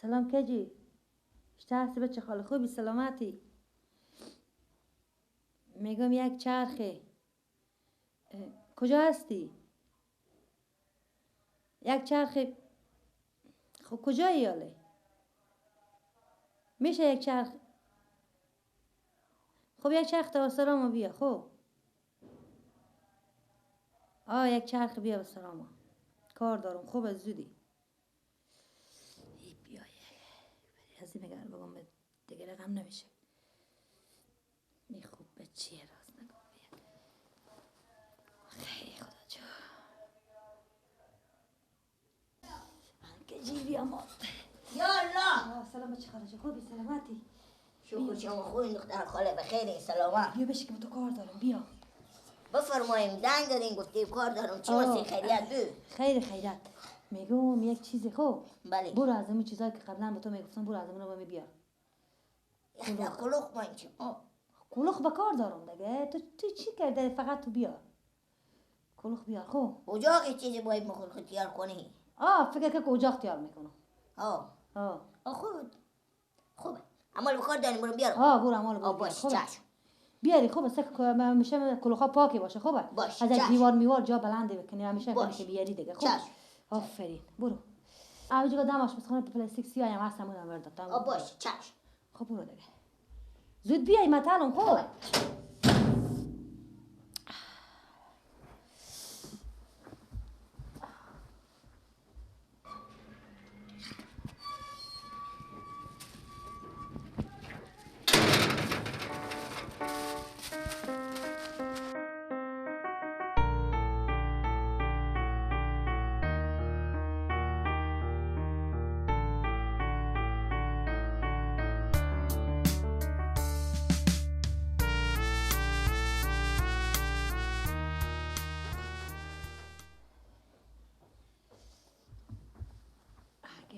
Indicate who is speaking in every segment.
Speaker 1: سلام کجی؟ اشته هستی بچه خاله؟ خوبی؟ سلامتی؟ میگم یک چرخه. کجا هستی؟ یک چرخه. خب کجایی یاله؟ میشه یک چرخ؟ خب یک چرخ تا سرامو بیا. خب آه یک چرخ بیا به سرامو، کار دارم. خوب از زودی بیا. از این اگر بگم دیگه رقم نمیشه. می خوب به چیه راست نگم. خیلی خدا جو که جیبی اما.
Speaker 2: یا الله.
Speaker 1: سلام بچه خاله، خوبی؟ سلامتی؟
Speaker 2: شکر شما خوبی دختر خاله؟ بخیر سلامت.
Speaker 1: بیا بشی که با تو کار دارم. بیا
Speaker 2: بفرماییم. زنگ دادین گفتیم کار دارم. چی واسه خیریت بو؟
Speaker 1: خیر خیریت. میگم یک چیزی. خوب
Speaker 2: بله.
Speaker 1: برو از اون چیزایی که قبلا به تو میگفتم برو از اون رو بیار.
Speaker 2: کلوخ من چی؟
Speaker 1: کلوخ به کار دارم دیگه. تو چی کرده؟ فقط تو بیار کلوخ بیار. خب
Speaker 2: اجاق چیزی باید مخور خود تیار کنی.
Speaker 1: آه فکر که اجاق تیار میکنم.
Speaker 2: آه
Speaker 1: آه
Speaker 2: خوب خوبه. عمال بکار داریم برو بیارم.
Speaker 1: آه برو عمال برو.
Speaker 2: باش چشم.
Speaker 1: بیاری. خوبه سک همیشه کلوخا پاکی باشه. خوبه
Speaker 2: باش.
Speaker 1: از یک دیوار میوار جا بلنده بکنی همیشه که بیاری دیگه. خوب آفرین برو. اوجا دماش بس خونه پلاستیک سیاه هم هست همون بردارم.
Speaker 2: آه باش چشم.
Speaker 1: خب برو دیگه. زود بیای متلم. خوب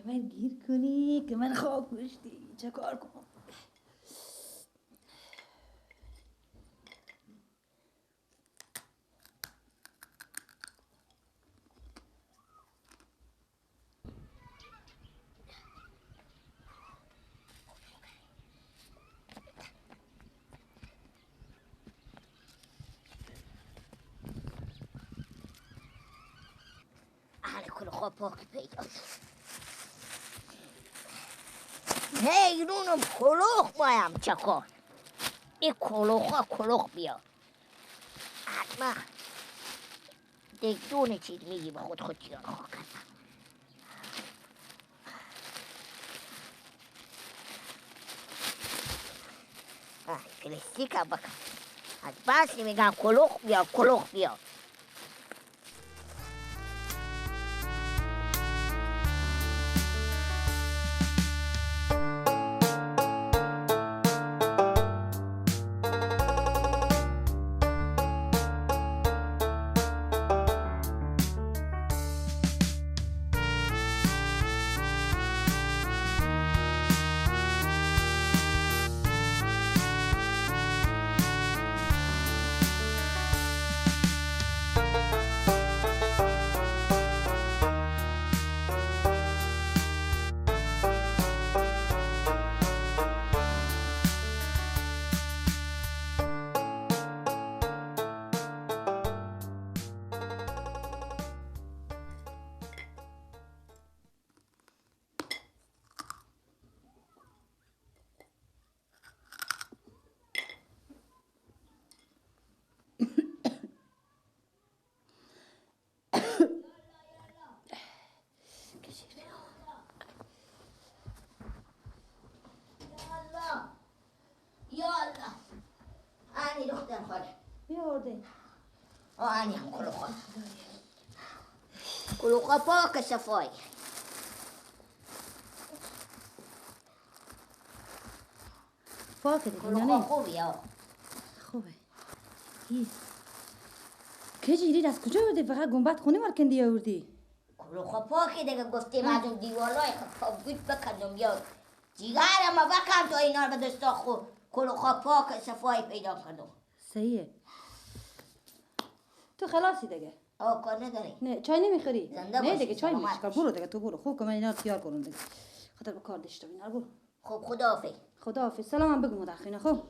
Speaker 1: من گیر کنی که من خاک کشتی. چه کار کنم؟
Speaker 2: اهل کل خواب پاک پیدا شد. حیرونم کلوخ بایم چکار. این کلوخ ها کلوخ بیا حتما دگدون چیز میگی به خود خود چیار خواه کردم. پلاستیک هم بکن. از بس میگم کلوخ بیا کلوخ بیا. آنی هم کلوخا کلوخا پاک صفای.
Speaker 1: پاک دیگه.
Speaker 2: کلوخا خوبی ها.
Speaker 1: خوبه. که جیری از کجا بردی؟ فقط گنبد خونه مارکندی آوردی؟
Speaker 2: کلوخا پاکی دیگه. گفتیم از اون دیوالای خب گوش بکندم یا جیگرم بکن تا اینا رو به دستا خو کلوخا پاک صفای پیدا کردم.
Speaker 1: صحیحه. تو خلاصی دیگه.
Speaker 2: آه کار نداری.
Speaker 1: نه چای نمیخوری؟
Speaker 2: زنده
Speaker 1: نه دیگه چای میخوری. برو دیگه تو برو. خوب که من اینا رو تیار کنم دیگه. خاطر به کار داشته اینا برو.
Speaker 2: خب خداحافظ.
Speaker 1: خداحافظ. سلامم بگو مادر خینه. خب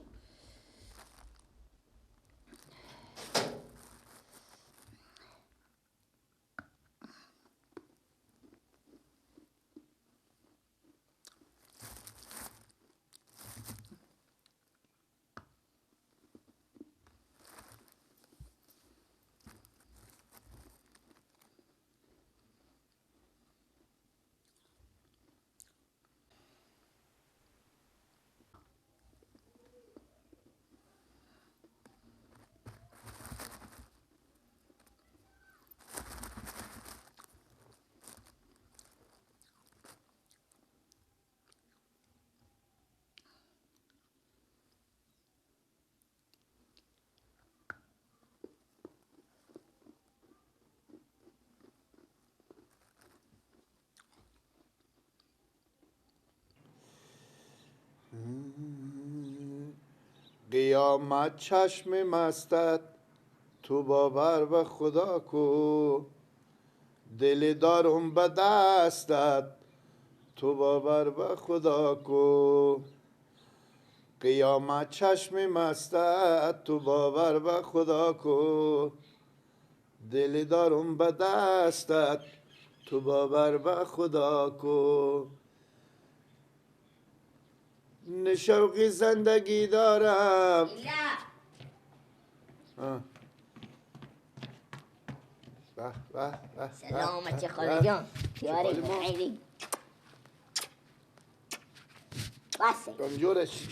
Speaker 3: قیامت چشم مستت تو باور به خدا کو، دل دارم به دستت تو باور به خدا کو. قیامت چشم مستت تو باور به خدا کو، دل دارم به دستت تو باور به خدا کو. نشوقی زندگی دارم. به به به.
Speaker 2: سلامت خاله جان. یاری خیلی. بسه.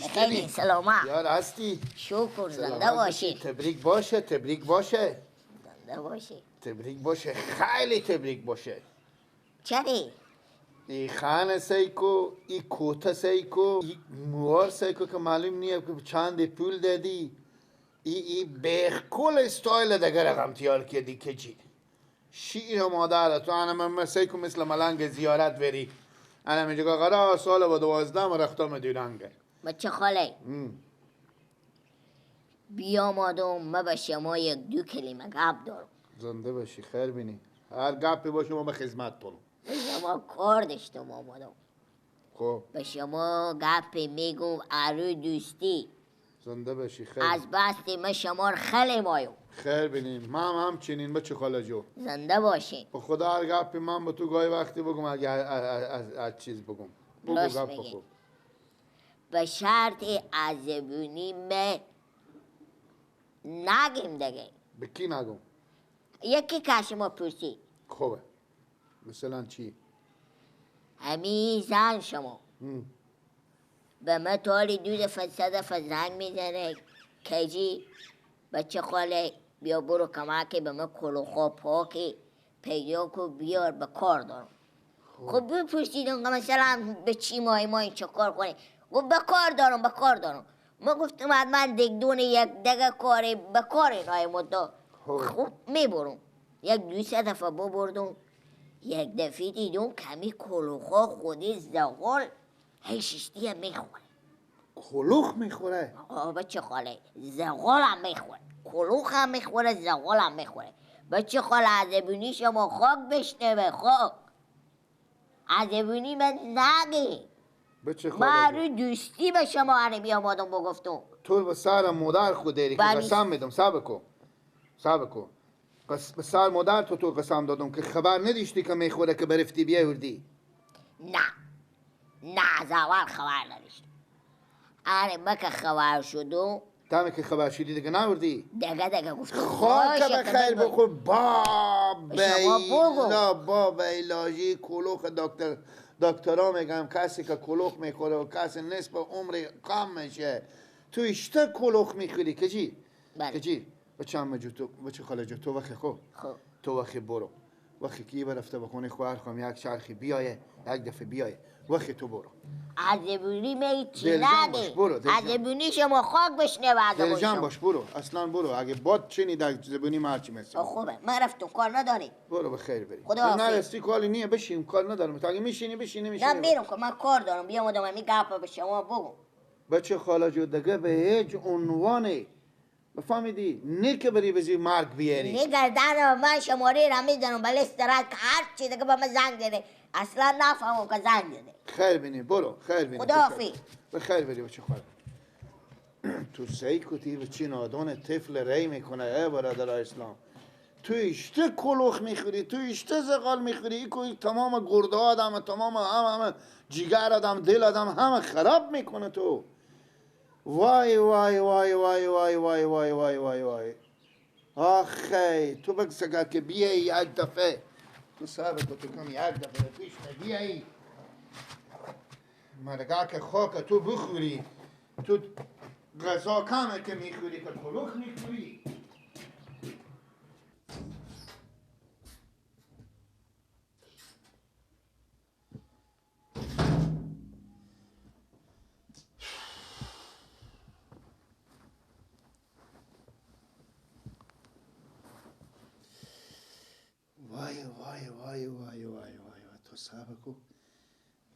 Speaker 2: خیلی سلامت.
Speaker 3: یار هستی؟
Speaker 2: شکر زنده باشی.
Speaker 3: تبریک باشه، تبریک باشه.
Speaker 2: زنده باشی.
Speaker 3: تبریک باشه، خیلی تبریک باشه.
Speaker 2: چرا؟
Speaker 3: ای خانه سیکو، ای کوته سیکو، ای موار سیکو که معلوم نیه که چند پول دادی. ای بخکل استایل دیگه رقم تیار کردی که چی؟ شیر مادر تو انا من سیکو مثل ملنگ زیارت بری. انا میگه قرار سال با 12 رختم دیرنگه.
Speaker 2: بچه خاله بیامدم ما به شما یک دو کلمه گپ دارم.
Speaker 3: زنده باشی، خیر بینی. هر گپی باشه ما به خدمت تونم.
Speaker 2: به شما کار داشتم آمدم.
Speaker 3: خب
Speaker 2: به شما گپ میگم ارو دوستی.
Speaker 3: زنده باشی، خیر.
Speaker 2: از بست ما شما خیلی مایو.
Speaker 3: خیر بینیم. من همچنین بچه خاله جو.
Speaker 2: زنده باشین.
Speaker 3: به خدا هر گپی من به تو گاهی وقتی بگم اگه از چیز بگم. بگو گپ بخور.
Speaker 2: به شرط از زبونی ما نگیم دیگه.
Speaker 3: به کی نگم؟
Speaker 2: یکی که شما پرسید.
Speaker 3: خوبه. مثلا چی؟
Speaker 2: همین زن شما به من تالی 2 دفعه 3 دفعه زنگ میزنه کجی بچه خاله بیا برو کمکی به من کلوخا پاکی پیدا کو بیار به کار دارم. خب بپرسیدم که مثلا به چی مای ما این چه کار کنی؟ گفت به کار دارم، به کار دارم. ما گفتم حتما دگدون یک دگه کاری به کار اینای مدت. خب میبرم یک 2 3 دفعه ببردم. یک دفعه دیدم کمی کلوخا خودی زغال هیششتی هم میخوره.
Speaker 3: کلوخ میخوره؟
Speaker 2: آه بچه خاله زغال هم میخوره، کلوخ هم میخوره، زغال هم میخوره. بچه خاله از زبونی شما خاک بشنوه، خاک از زبونی من نگی.
Speaker 3: بچه خاله
Speaker 2: من رو دوستی به شما هره بیامادم بگفتم.
Speaker 3: تو به سر مادر خود داری که قسم میدم. صبر کن، صبر کن. به سر مادر تو قسم دادم که خبر نداشتی که میخوره که برفتی بیاوردی.
Speaker 2: نه نه از اول خبر نداشتم. آره من که خبر شدم.
Speaker 3: دمی که خبر شدی دیگه نبردی؟
Speaker 2: دیگه گفتم
Speaker 3: خاک به خیر بخور. با بیلا با بیلاجی کلوخ دکتر دکترا میگم کسی که کلوخ میخوره و کسی نصف عمر کم میشه. تو اشته کلوخ میخوری کجی؟ کجی؟ بچه هم جو تو بچه خاله جو تو وقتی خب تو وقتی برو وقتی کی برفته بخونه خواهر خواهم یک چرخی بیایه یک دفعه بیایه وقتی تو برو.
Speaker 2: از زبونی می چی نگی؟ از زبونی شما خاک بشنوه. از
Speaker 3: دلجان باش برو، اصلا برو. اگه باد چنی در زبونی ما هرچی مثل.
Speaker 2: خوبه من رفتم کار نداری.
Speaker 3: برو به خیر بری.
Speaker 2: خدا
Speaker 3: نه راستی کاری نیه بشین کار ندارم. تو اگه میشینی بشینی میشینی.
Speaker 2: نه میرم که من کار دارم. بیام آدم می گپ به شما بگم.
Speaker 3: بچه خاله جو دیگه به هیچ عنوانی بفهمیدی نه که بری بزی مرگ بیاری.
Speaker 2: نه گردن من شماره را میزنم بله استرات که هر چی دیگه به من زنگ زنه. اصلا نفهمم که زنگ زده.
Speaker 3: خیر بینی برو، خیر بینی.
Speaker 2: خداحافظ.
Speaker 3: به خیر بری بچه خواهر. تو سعی کتی به چی نادان طفل ری میکنه ای برادر اسلام. تو اشته کلوخ میخوری، تو اشته زغال میخوری، ای تمام گرده آدم، تمام همه جیگر آدم، دل آدم همه خراب میکنه تو. وای وای وای وای وای وای وای وای وای وای. آخه تو بگو که بیایی یک دفعه تو صاحب تو کم یک دفعه پیش بیایی مرگا که خاک تو بخوری، تو غذا کمه که میخوری که کلوخ میخوری. وای وای وای وای وای وای تو صاحب کو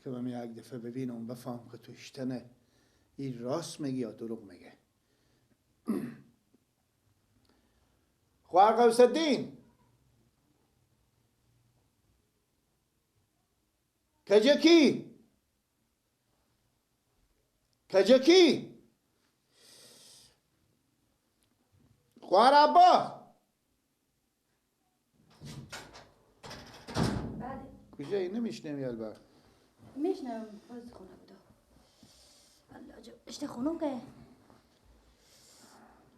Speaker 3: که من یک دفعه ببینم بفهم که تو اشتنه این راست میگه یا دروغ میگه. خواهر غوث الدین کجکی کجکی خواهر عباس.
Speaker 1: بله
Speaker 3: کجایی نمیشنوی البته؟
Speaker 1: میشنوم، باز خونه بودا. الله جا اشته خونم که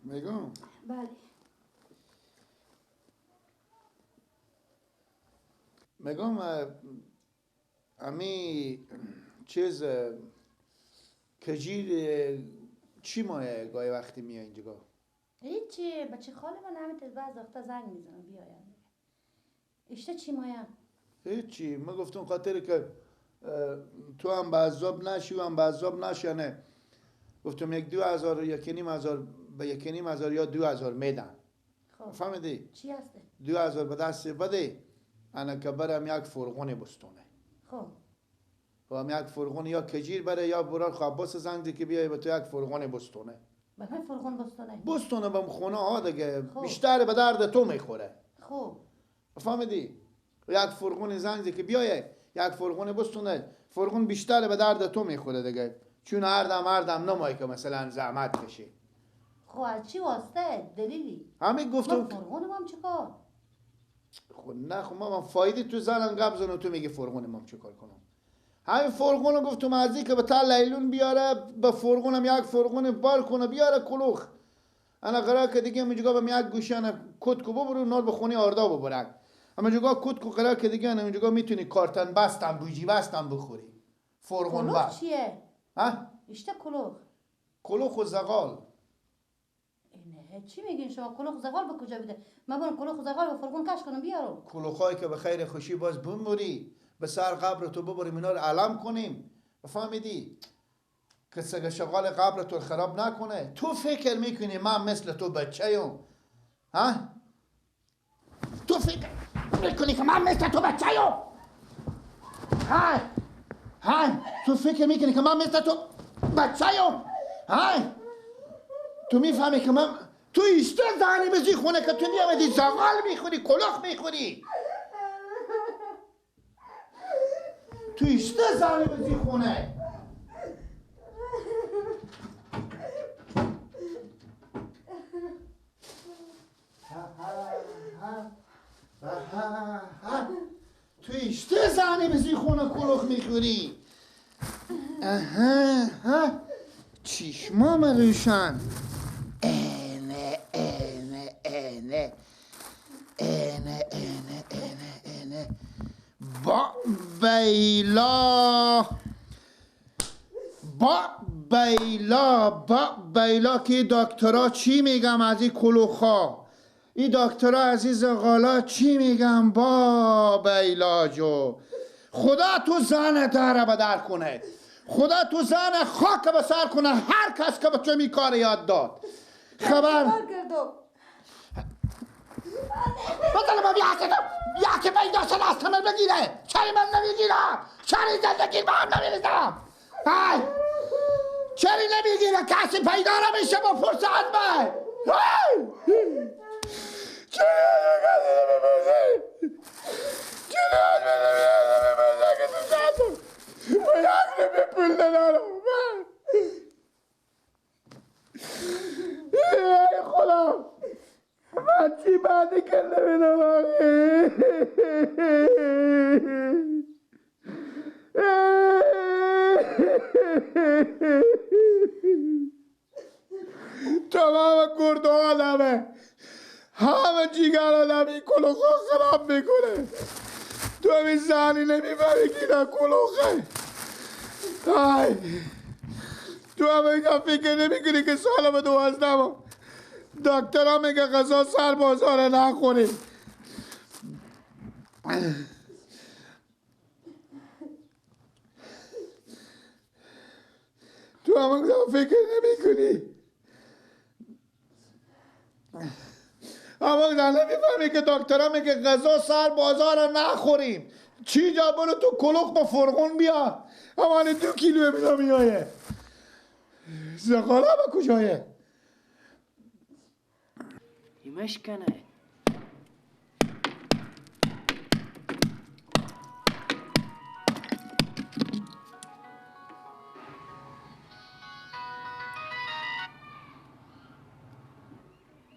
Speaker 3: میگم.
Speaker 1: بله
Speaker 3: میگم امی چیز کجیر چی مایه گاهی وقتی میای اینجا؟
Speaker 1: هیچی، بچه خاله من همین بعض وقتا زنگ میزنم بیایم. اشته چی مایه؟
Speaker 3: هیچی، من گفتم خاطر که تو هم به عذاب نشی و هم به عذاب نشی، نه گفتم 1-2 هزار 1.5 هزار به 1.5 هزار یا 2 هزار میدم.
Speaker 1: خب
Speaker 3: فهمیدی؟
Speaker 1: چی هسته؟
Speaker 3: 2 هزار به دست بده انا که برم یک فرغون بستونه.
Speaker 1: خب
Speaker 3: و هم یک فرغون یا کجیر بره یا برار خب عباس زنگ دی که بیای به تو یک فرغون بستونه.
Speaker 1: به من فرغون بستونه؟
Speaker 3: بستونه به خونه ها دیگه.
Speaker 1: خب.
Speaker 3: بیشتر به درد تو میخوره.
Speaker 1: خب
Speaker 3: فهمیدی؟ یک فرغون زنگ دی که بیای یک فرغون بستونه، فرغون بیشتر به درد تو میخوره دیگه، چون هر دم نمایی که مثلا زحمت کشی.
Speaker 1: خب از چی واسطه؟ دلیلی؟
Speaker 3: همین گفتم
Speaker 1: فرغون مام چیکار؟
Speaker 3: خب نه خب من فایده تو زنم گپ زنم تو میگی فرغون مام چیکار کنم؟ همین فرغون رو گفتم از که به تل لیلون بیاره، به فرغونم یک فرغون بار کنه بیاره کلوخ. انا قرار که دیگه اینجا به یک گوشن کت کو ببرو نار به خونه آردا ببرک. اما جگا کت کو قرار که دیگه اینجا میتونی کارتن بستم بوجی بستم بخوری. فرغون بست.
Speaker 1: چیه؟
Speaker 3: ها؟
Speaker 1: اشته کلوخ.
Speaker 3: کلوخ و زغال.
Speaker 1: نه چی میگین شما؟ کلوخ زغال به کجا بیده؟ من برم کلوخ زغال به فرغون کش کنم بیارم.
Speaker 3: کلوخایی که به خیر خوشی باز بموری به سر قبر تو ببریم اینا رو علم کنیم. فهمیدی؟ که سگ شغال قبر تو خراب نکنه. تو فکر میکنی من مثل تو بچه‌ام؟ ها؟ تو فکر میکنی که من مثل تو بچه‌ام؟ ها؟ ها؟ تو فکر میکنی که من مثل تو بچه‌ام؟ ها؟ تو میفهمی که من تو ایسته زنی بزی خونه که تو میامدی زغال میخوری کلوخ میخوری. تو ایسته زنی بزی خونه. تو ایسته زنی بزی خونه کلوخ میخوری. آها ها چشمام روشن. اینه اینه اینه اینه اینه اینه اینه با بیلا با بیلا با بیلا که دکترا چی میگم از این کلوخا، این دکترا عزیز غالا چی میگم با بیلا جو. خدا تو زن داره بدر کنه، خدا تو زن خاک به سر کنه هر کس که به تو می کار یاد داد. خبر بزنم من یکی پیدا شد از من بگیره. چرا من نمیگیرم؟ چرا زندگی با هم نمیریزم؟ چرا نمیگیره؟ کسی پیدا نمیشه با پرس از من. چرا کسی نمیپرسه؟ چرا از من نمیپرسه؟ پول ندارم. ای خدا من چی بعدی کرده بیدم؟ تمام گرده آدمه، همه جیگر آدم این کلوخ خراب میکنه. تو همین زنی نمیفهمی که اینا کلوخه. آی تو هم اینا فکر نمیکنی که سالم 12 دکتر ها میگه غذا سر بازاره نخوری. تو هم فکر نمی کنی، اما نمیفهمی که دکترها میگه غذا سر بازار نخوریم. چی جا برو تو کلوخ با فرغون بیا، اما 2 کیلو مینا میایه. زغاله با کجایه؟
Speaker 4: مشکنه.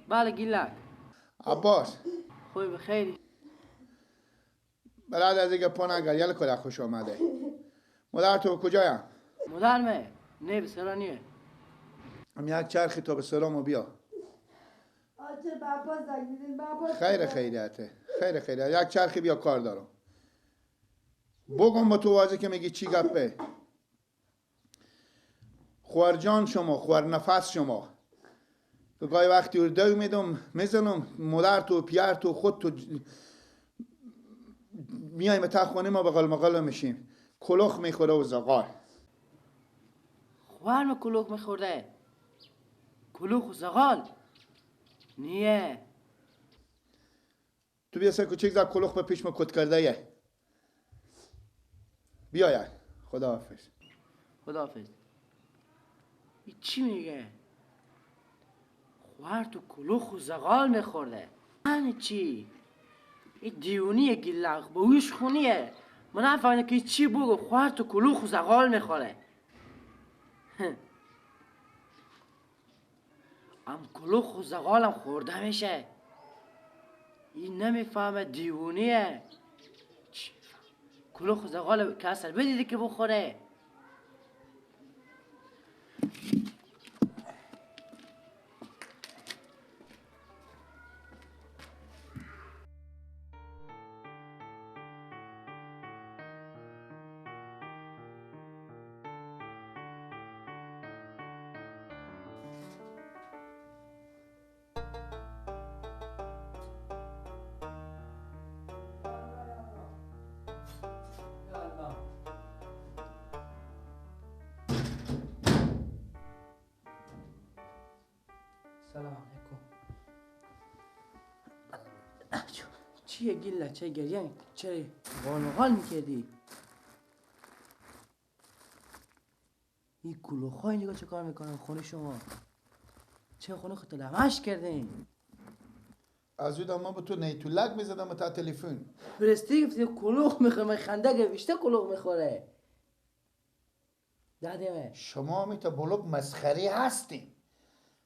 Speaker 4: بله گیلک.
Speaker 3: عباس
Speaker 4: خوبی بخیری؟
Speaker 3: برادر از دیگه پا نگر یل کلا خوش آمده. مادر تو کجایم؟
Speaker 4: مادر مه نه به سرا نیه.
Speaker 3: هم یک چرخی تا به سرامو بیا. خیر خیریته، خیر خیریت. یک چرخی بیا کار دارم. بگم با تو واضح که میگی چی گپه. خوار جان شما، خوار نفس شما. گاهی وقتی رو دو میدم میزنم مادر تو پیار تو خود تو میایم تا خونه ما به قل مقل میشیم. کلوخ میخوره و زغال.
Speaker 4: خوارم کلوخ میخورده. کلوخ و زغال نیه.
Speaker 3: تو بیا سر کوچک زد کلوخ به پیش ما کت کرده یه. بیا یا. خداحافظ.
Speaker 4: خداحافظ. این چی میگه؟ خوار تو کلوخ و زغال میخورده. من چی؟ این دیونیه گیلق با اوش خونیه. من نفهمیدم که چی بگو. خوار تو کلوخ و زغال میخوره. ام کلوخ و زغالم خورده میشه. این نمیفهمه دیوونیه. کلوخ و زغال کسر بدیده که بخوره. سلام علیکم. چیه گیله؟ چه گریه؟ چرا غال میکردی؟ این کلوخای نگاه چه کار میکنن خونه شما؟ چه خونه خود لمش کردین؟
Speaker 3: از اون ما به تو نیتولک میزدم تا تلفن.
Speaker 4: پرستی گفتی کلوخ میخوره، من خنده گوشته کلوخ میخوره. دادیمه
Speaker 3: شما میتا بلوک مسخری هستین.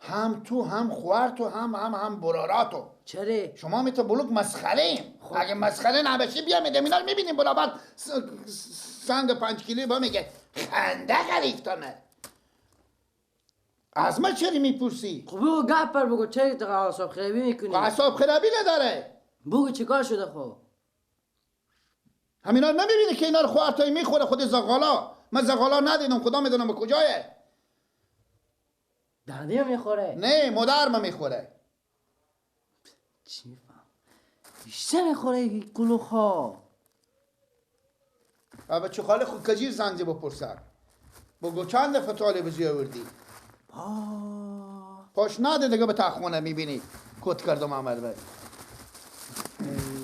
Speaker 3: هم تو هم خوار تو هم هم هم براراتو.
Speaker 4: چرا؟
Speaker 3: شما میتا بلوک مسخره. اگه مسخره نباشی بیا میدم اینا رو میبینیم برابر سنگ 5 کیلویی با میگه خنده گرفتمه. از من چرا میپرسی؟
Speaker 4: خب بگو گپ پر بگو چرا تو اعصاب خرابی میکنی؟
Speaker 3: اعصاب خرابی نداره.
Speaker 4: بگو چیکار شده خب؟
Speaker 3: همینا رو نمیبینی که اینا رو خوارتایی میخوره خود زغالا. من زغالا ندیدم، خدا میدونم به کجایه.
Speaker 4: دهنی میخوره؟
Speaker 3: نه مادر ما میخوره.
Speaker 4: چی میفهم؟ بیشتر میخوره کلوخا.
Speaker 3: بابا چه خاله خود کجیر زنگ بپرسن. بگو چند دفعه طالب زی آوردی؟ پاش نده دیگه به تا خونه میبینی کت کردم عمل بر.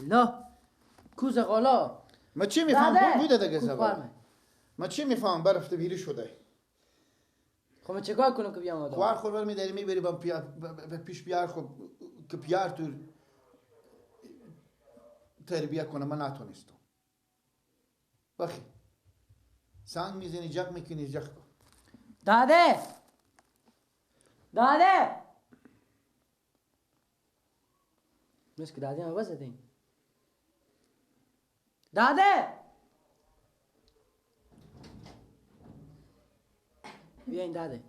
Speaker 4: لا کو زغالا؟
Speaker 3: ما چی میفهم بوده دیگه زغالا. ما چی میفهم برفته بیری شده.
Speaker 4: خب من چیکار کنم که بیام آدم؟
Speaker 3: خوار خور بر میداری میبری با پیش بیار خب که پیار تو تربیه کنه من نتونستم. بخی زنگ میزنی جق میکنی جق کن.
Speaker 4: داده داده مثل که داده ما بزدیم. داده بیاین داده.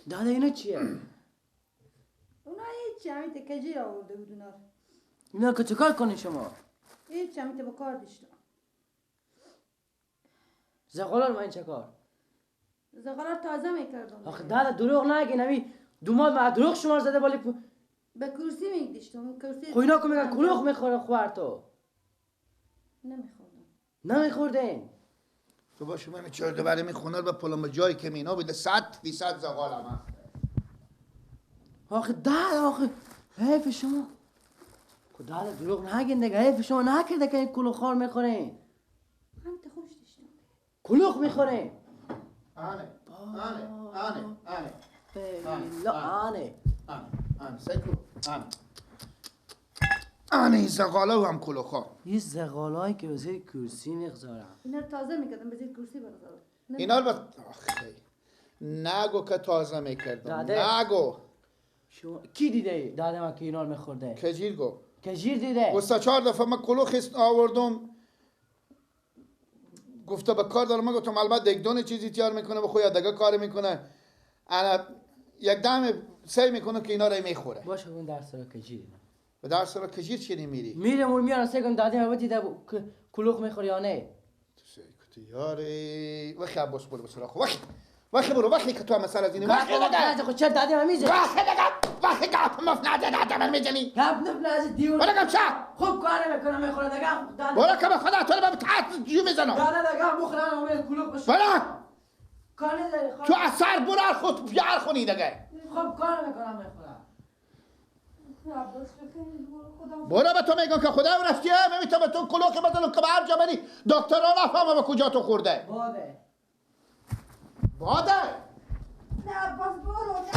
Speaker 4: داده اینا چیه؟
Speaker 1: اونا هیچی، همین تکجیر آورده بود اونا.
Speaker 4: اینا که چه کار کنی شما؟
Speaker 1: هیچی، همین با کار داشتم.
Speaker 4: زغالار ما این چه کار؟
Speaker 1: زغالار تازه میکردم.
Speaker 4: آخه داده دروغ نگین، همین دوماد ما دروغ شما زده بالی
Speaker 1: به کرسی میگدیشتم. کرسی
Speaker 4: خب اینا که میگن کلوخ میخوره خوار تو.
Speaker 1: نمیخوردم.
Speaker 4: نمیخوردین؟
Speaker 3: تو باشه من چرا دوباره میخونه به پلم جایی که مینا بوده 100% زغال هم.
Speaker 4: آخه داده آخه حیف شما. خب داده دروغ نگین دیگه، حیف شما نکرده که این کلوخار میخورین.
Speaker 1: هم تو خوش داشتم.
Speaker 4: کلوخ میخورین.
Speaker 3: آنه آنه آنه آنه
Speaker 4: لا آنه
Speaker 3: آنه آنه سیکو آنه آنه این زغالا و هم کلوخا.
Speaker 4: این زغالایی که به زیر کرسی میگذارم.
Speaker 1: اینا تازه میکردم به زیر کرسی بگذارم.
Speaker 3: اینا رو آخه نگو که تازه میکردم. نگو.
Speaker 4: شما کی دیده داده ما که اینا رو میخورده؟
Speaker 3: کجیر گو.
Speaker 4: کجیر دیده؟
Speaker 3: و سه چهار دفعه من کلوخ آوردم گفته به کار دارم. من گفتم البته یک دونه چیزی تیار میکنه به خود دیگه کار میکنه. انا یک دم سعی میکنه که اینا رو میخوره.
Speaker 4: باشه اون درس رو کجیر.
Speaker 3: به درس رو کجیر چی نمیری؟
Speaker 4: میرم اون میارم سعی کنم داده ما دیده که کلوخ میخوره یا نه.
Speaker 3: تو سعی کن یاری وخی عباس برو بسراخ وخی وخی برو وخی که تو هم سر از اینی وخی دیگه.
Speaker 4: خود چرا داده ما میزنی؟
Speaker 3: وخی دیگه وخی گپ مف نده داده من میزنی.
Speaker 4: گپ نفنازی دیوونه.
Speaker 3: برو گم شو.
Speaker 4: خوب کار نمیکنم میخوره دیگه.
Speaker 3: برو که به خدا تو رو به تحت جو میزنم.
Speaker 4: داده دیگه بخورم و کلوخ بشه.
Speaker 3: برو.
Speaker 4: کار نداری.
Speaker 3: تو اثر برو خود بیار خونی دیگه.
Speaker 4: خوب کار میکنم میخورم.
Speaker 3: برو به تو میگم که خدا رفتیه میتونم به تو کلوخ بزنم که به هر جا بری دکترها نفهمه به کجا تو خورده.
Speaker 4: باده.
Speaker 3: باده.
Speaker 1: نه عباس برو نه.